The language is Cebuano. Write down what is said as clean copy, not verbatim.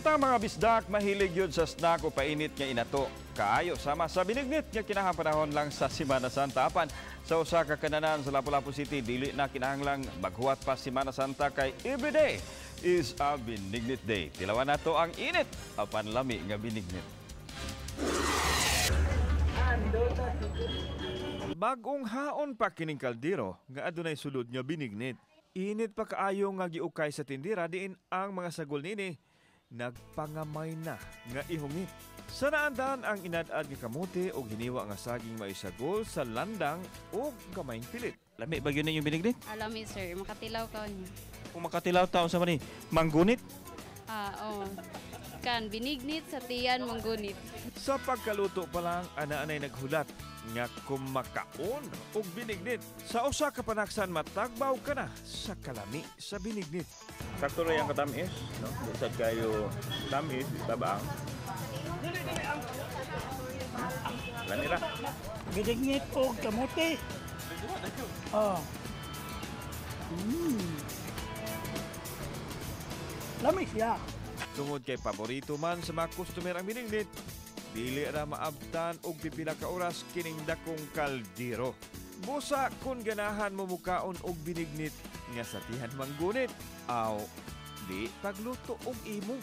Kita mga bisdak, mahilig yun sa snack o painit nga inato. Kaayo sama sa binignit nga kinahapanahon lang sa Semana Santa. Apan sa usa ka kananan sa Lapu-Lapu City, dili na kinahanglang maghuwat pa Semana Santa kay everyday is a binignit day. Tilawan nato ang init apan lami nga binignit. Bagong haon pa kining kaldero nga adunay sulod nga binignit. Init pa kaayo nga giukay sa tindira diin ang mga sagol nini nagpangamay na nga ihungit. Sa naandan ang inad-ad nga kamote og hiniwa nga saging maisagol sa landang o gamayng pilit. Lami ba gyud yung binignit? Alam mi, sir, makatilaw ka niya. Kung makatilaw ta, unsa man ni? Manggunit? Ah, oo. Kan binignit sa tiyan manggunit. Sa pagkaluto pa lang, ana-anay naghulat nga kumakaon og binignit. Sa usa ka panaksan, matagbaw ka na sa kalami sa binignit. Sakto ra yung katamis, no? Di sad kayo tamis, di tabaang. Lami ra. Binignit og kamote. Oh. Lami siya. Tungod kay paborito man sa mga customer ang binignit, dili ra maabtan og pipila ka oras kining dakong kaldero. Busa kung ganahan mo mukaon og binignit nga sa tihan manggunit, aw di pagluto og imo.